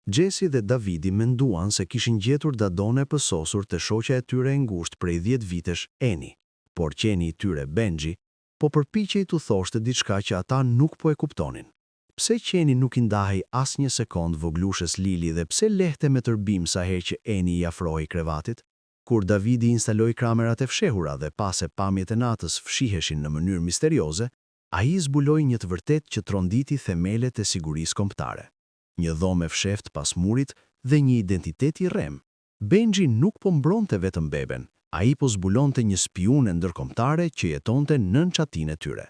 Xhesi dhe Davidi menduan se kishin gjetur dadonë e përsosur te shoqja e tyre e ngushtë prej 10 vitesh, Eni. Por qeni i tyre, Benji, po përpiqej t'u thoshte diçka që ata nuk po e kuptonin. Pse qeni nuk i ndahej asnjë sekondë vogëlushes Lili dhe pse lehte me tërbim sa herë që Eni i afrohej krevatit? Kur Davidi instaloi kamerat e fshehura dhe pa se pamjet e natës fshiheshin në mënyrë misterioze, ai zbuloi një të vërtetë që tronditi themelet e sigurisë kombëtare. Një dhomë e fshehtë pas murit dhe një identitet i rremë. Benji nuk po mbronte vetëm beben, ai po zbulonte një spiune ndërkombëtare që jetonte nën çatinë e tyre.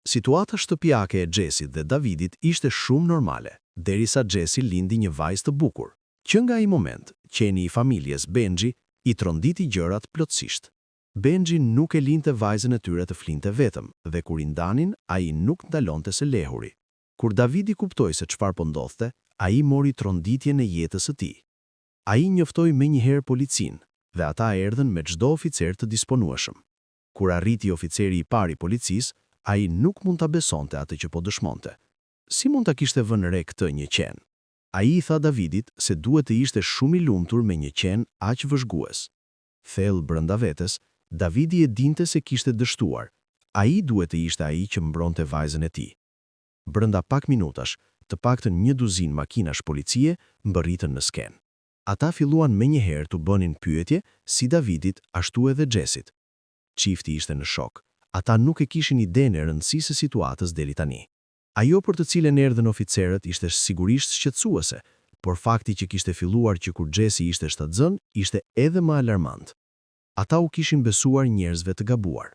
Situata shtëpiake e Xhesit dhe Davidit ishte shumë normale, derisa Xhesi lindi një vajzë të bukur. Që nga ai moment, qeni i familjes, Benji, i tronditi gjërat plotësisht. Benji nuk e linte vajzën e tyre të flinte vetëm dhe kur i ndanin, ai nuk ndalonte së lehuri. Kur Davidi kuptoi se çfarë po ndodhte, ai mori tronditjen e jetës së tij. Ai njoftoi menjëherë policinë dhe ata erdhën me çdo oficer të disponueshëm. Kur arriti oficeri i parë i policisë, ai nuk mund ta besonte atë që po dëshmonte. Si mund ta kishte vënë re këtë një qen? Ai i tha Davidit se duhet të ishte shumë i lumtur me një qen aq vëzhgues. Thellë brenda vetes, Davidi e dinte se kishte dështuar. Ai duhet të ishte ai që mbronte vajzën e tij. Brenda pak minutash, të paktën një duzinë makinash policie mbërritën në skenë. Ata filluan menjëherë t'u bënin pyetje si Davidit ashtu edhe Xhesit. Çifti ishte në shok. Ata nuk e kishin idenë e rëndësisë së situatës deri tani. Ajo për të cilën erdhën oficerët ishte sigurisht shqetësuese, por fakti që kishte filluar që kur Xhesi ishte shtatzënë ishte edhe më alarmant. Ata u kishin besuar njerëzve të gabuar.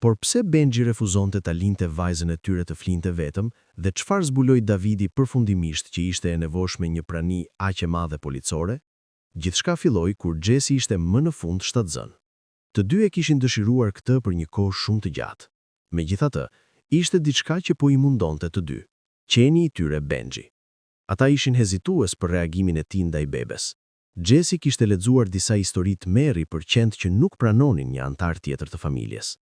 Por pse Benji refuzonte ta linte vajzën e tyre të flinte vetëm dhe çfarë zbuloi Davidi përfundimisht që ishte e nevojshme një prani aq e madhe policore? Gjithçka filloi kur Xhesi ishte më në fund shtatzënë. Të dy e kishin dëshiruar këtë për një kohë shumë të gjatë. Megjithatë, ishte diçka që po i mundonte të dy, qeni i tyre Benji. Ata ishin hezitues për reagimin e tij ndaj bebes. Xhesi kishte lexuar disa histori tmerri për qentë që nuk pranonin një anëtar tjetër të familjes.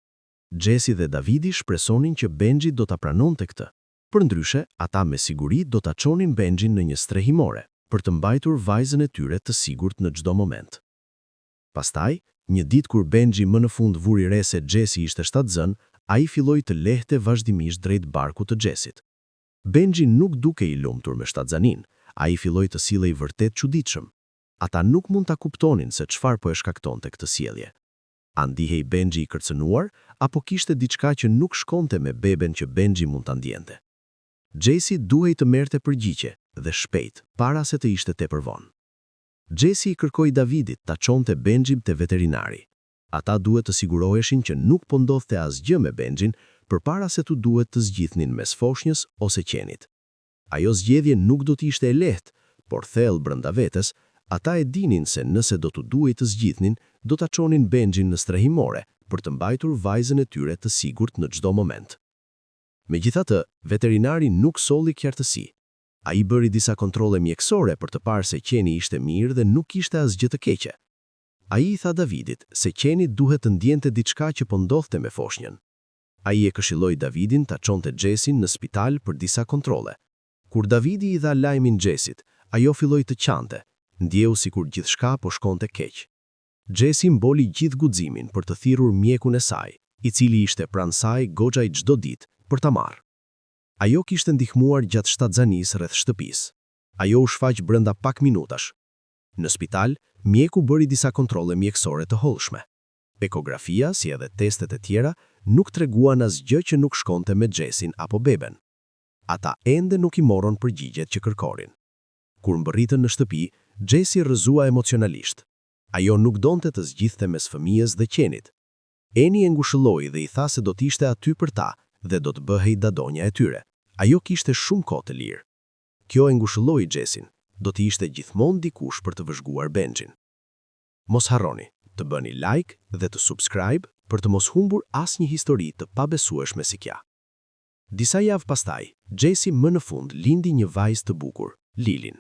Xhesi dhe Davidi shpresonin që Benji do ta pranonte këtë. Përndryshe, ata me siguri do ta çonin Benjin në një strehimore, për të mbajtur vajzën e tyre të sigurt në çdo moment. Pastaj, një ditë kur Benji më në fund vuri re se Xhesi ishte shtatzënë, ai filloi të lehte vazhdimisht drejt barkut të Xhesit. Benji nuk dukej i lumtur me shtatzaninë, ai filloi të sillej vërtet çuditshëm. Ata nuk mund ta kuptonin se çfarë po e shkaktonte këtë sjellje. A ndihej Benji i kërcënuar, apo kishte diçka që nuk shkonte me beben që Benji mund ta ndjente? Xhesi duhej të merrte përgjigje, dhe shpejt, para se të ishte tepër vonë. Xhesi i kërkoi Davidit ta çonte Benjin te veterinari. Ata duhet të siguroheshin që nuk po ndodhte asgjë me Benjin përpara se t'u duhet të zgjidhnin mes foshnjës ose qenit. Ajo zgjedhje nuk do të ishte e lehtë, por thellë brenda vetes, ata e dinin se nëse do t'u duhej të zgjidhnin, do ta çonin Benjin në strehimore për të mbajtur vajzën e tyre të sigurt në çdo moment. Megjithatë, veterinari nuk solli qartësi. Ai bëri disa kontrolle mjekësore për të parë se qeni ishte mirë dhe nuk kishte asgjë të keqe. Ai i tha Davidit se qeni duhet të ndjente diçka që po ndodhte me foshnjën. Ai e këshilloi Davidin ta çonte Xhesin në spital për disa kontrolle. Kur Davidi i dha lajmin Xhesit, ajo filloi të qante, ndjeu sikur gjithçka po shkonte keq. Xhesi mbolli gjithë guximin për të thirrur mjekun e saj, i cili ishte pranë saj goxha çdo ditë, për ta marrë. Ajo kishte ndihmuar gjatë shtatzanisë rreth shtëpisë. Ajo u shfaq brenda pak minutash. Në spital, mjeku bëri disa kontrolle mjekësore të hollshme. Ekografia, si edhe testet e tjera, nuk treguan asgjë që nuk shkonte me Xhesin apo beben. Ata ende nuk i morën përgjigjet që kërkonin. Kur mbërritën në shtëpi, Xhesi rrëzua emocionalisht. Ajo nuk donte të zgjidhte mes fëmijës dhe qenit. Eni e ngushëlloi dhe i tha se do të ishte aty për ta dhe do të bëhej dadonja e tyre. Ajo kishte shumë kohë të lirë. Kjo e ngushëlloi Xhesin, do të ishte gjithmonë dikush për të vëzhguar Benjin. Mos harroni të bëni like dhe të subscribe për të mos humbur asnjë histori të pabesueshme si kjo. Disa javë pastaj, Xhesi më në fund lindi një vajzë të bukur, Lilin.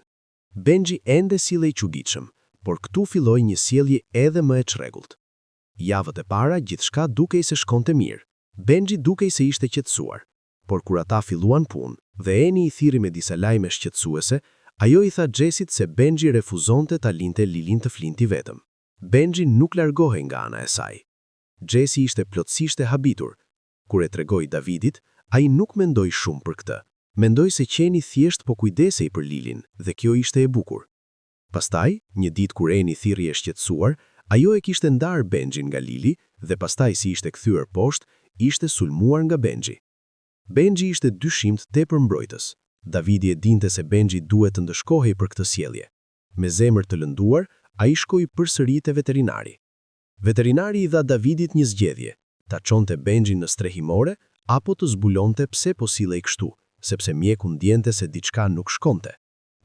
Benji ende sillej çuditshëm, por këtu filloi një sjellje edhe më e çrregullt. Javët e para gjithçka dukej se shkonte mirë. Benji dukej se ishte qetësuar. Por kur ata filluan punë dhe Eni i thirri me disa lajme shqetësuese, Ajo i tha Jessit se Benji refuzonte ta linte Lilin të flinti vetëm. Benji nuk largohej nga ana e saj. Jessi ishte plotësisht e habitur. Kur e tregoi Davidit, ai nuk mendoi shumë për këtë. Mendoi se qeni thjesht po kujdesej për Lilin dhe kjo ishte e bukur. Pastaj, një ditë kur Eni thirri e shqetësuar, ajo e kishte ndarë Benjin nga Lili dhe pastaj si ishte kthyer poshtë, ishte sulmuar nga Benji. Benji ishte dyshimt tepër mbrojtës. Davidi e dinte se Benji duhet të ndëshkohej për këtë sjellje. Me zemër të lënduar, ai shkoi përsëri te veterinari. Veterinari i dha Davidit një zgjedhje, ta çonte Benjin në strehimore apo të zbulonte pse po sillej kështu, sepse mjeku ndjente se diçka nuk shkonte.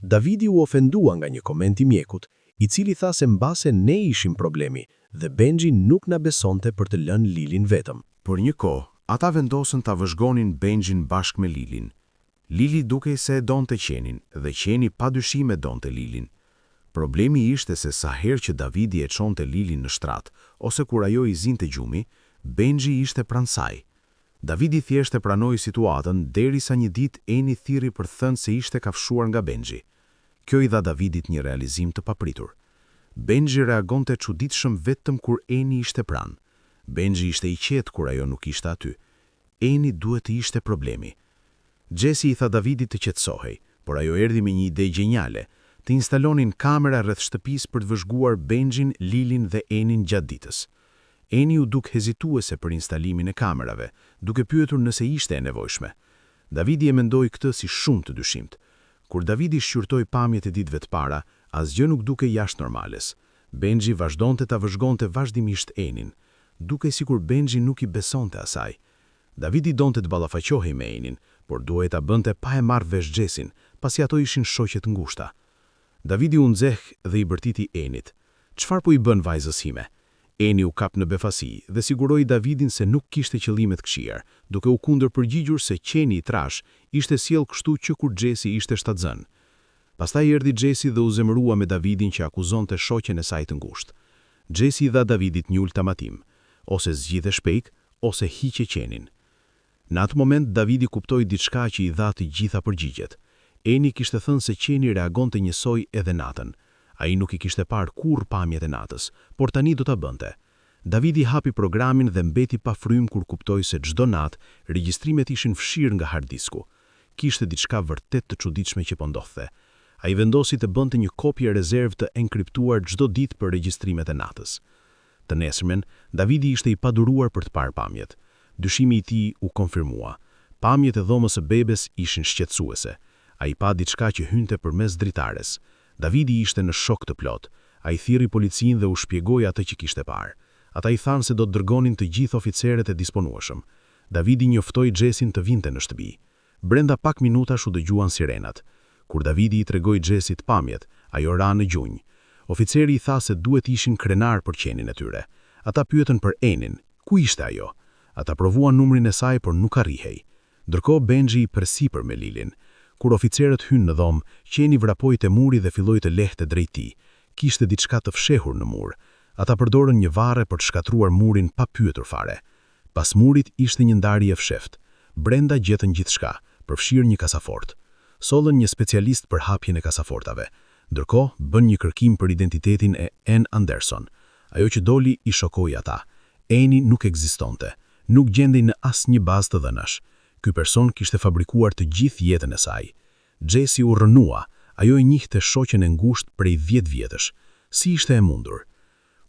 Davidi u ofendua nga një koment i mjekut, i cili tha se mbase ne ishim problemi dhe Benji nuk na besonte për të lënë Lilin vetëm. Për një kohë, ata vendosën ta vëzhgonin Benjin bashkë me Lilin. Lili dukej se e donte qenin dhe qeni padyshim e donte Lilin. Problemi ishte se sa herë që Davidi e çonte Lilin në shtrat ose kur ajo i zinte gjumi, Benji ishte pranë saj. Davidi thjesht e pranoi situatën derisa një ditë Eni thirri për të thënë se ishte kafshuar nga Benji. Kjo i dha Davidit një realizim të papritur. Benji reagonte çuditshëm vetëm kur Eni ishte pranë. Benji ishte i qetë kur ajo nuk ishte aty. Eni duhet të ishte problemi. Jesse i tha Davidit të qetësohej, por ajo erdhi me një ide gjeniale, të instalonin kamera rreth shtëpisë për të vëzhguar Benjin, Lilin dhe Enin gjatë ditës. Eni u duk hezituese për instalimin e kamerave, duke pyetur nëse ishte e nevojshme. Davidi e mendoi këtë si shumë të dyshimt. Kur Davidi shqyrtoi pamjet e ditëve të para, asgjë nuk dukej jashtë normales. Benji vazhdonte ta vëzhgonte vazhdimisht Enin. Dukej sikur Benji nuk i besonte asaj. Davidi donte të ballafaqohej me Enin, por duhej ta bënte pa e marrë vesh Jessin, pasi ato ishin shoqe të ngushta. Davidi u nxeh dhe i bërtiti Enit. Çfarë po i bën vajzës sime? Eni u kap në befasi dhe siguroi Davidin se nuk kishte qëllime të këqija, duke u kundërpërgjigjur se qeni i trash ishte sjell kështu që kur Jesse ishte shtatzënë. Pastaj erdhi Jesse dhe u zemërua me Davidin që akuzonte shoqen e saj të ngushtë. Jesse i dha Davidit një ultimatum, ose zgjidhe shpejt, ose hiqe qenin. Në atë moment Davidi kuptoi diçka që i dha të gjitha përgjigjet. Eni kishte thënë se qeni reagonte njësoj edhe natën. Ai nuk i kishte parë kurrë pamjet e natës, por tani do ta bënte. Davidi hapi programin dhe mbeti pa frymë kur kuptoi se çdo natë regjistrimet ishin fshirë nga hard disku. Kishte diçka vërtet të çuditshme që po ndodhte. Ai vendosi të bënte një kopje rezervë të enkriptuar çdo ditë për regjistrimet e natës. Të nesërmen, Davidi ishte i paduruar për të parë pamjet. Dyshimi i tij u konfirmua. Pamjet e dhomës së bebes ishin shqetësuese. Ai pa diçka që hynte përmes dritares. Davidi ishte në shok të plot. Ai thirri policinë dhe u shpjegoi atë që kishte parë. Ata i thanë se do të dërgonin të gjithë oficerët e disponueshëm. Davidi njoftoi Jessin të vinte në shtëpi. Brenda pak minutash u dëgjuan sirenat. Kur Davidi i tregoi Jessit pamjet, ajo ra në gjunjë. Oficeri i tha se duhet ishin krenar për qenin e tyre. Ata pyetën për Enin, ku ishte ajo? Ata provuan numrin e saj, por nuk arrihej. Ndërkohë Benji përsipër me Lilin. Kur oficerët hynë në dhomë, qeni vrapoi te muri dhe filloi të lehte drejt tij. Kishte diçka të fshehur në mur. Ata përdorën një varre për të shkatërruar murin pa pyetur fare. Pas murit ishte një ndarje e fshehtë. Brenda gjetën gjithçka, përfshirë një kasafort. Sollën një specialist për hapjen e kasafortave. Ndërkohë, bën një kërkim për identitetin e Ann Anderson. Ajo që doli i shokoi ata. Eni nuk ekzistonte. Nuk gjendej në asnjë bazë të dhënash. Ky person kishte fabrikuar të gjithë jetën e saj. Jesse u rrënua, ajo e njihte shoqen e ngushtë prej 10 vjetësh. Si ishte e mundur?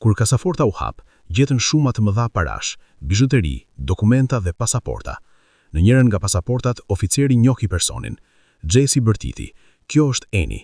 Kur kasaforta u hap, gjetën shuma të mëdha parash, bizhuteri, dokumenta dhe pasaporta. Në njërën nga pasaportat, oficeri njohi personin. Jesse bërtiti, kjo është Eni.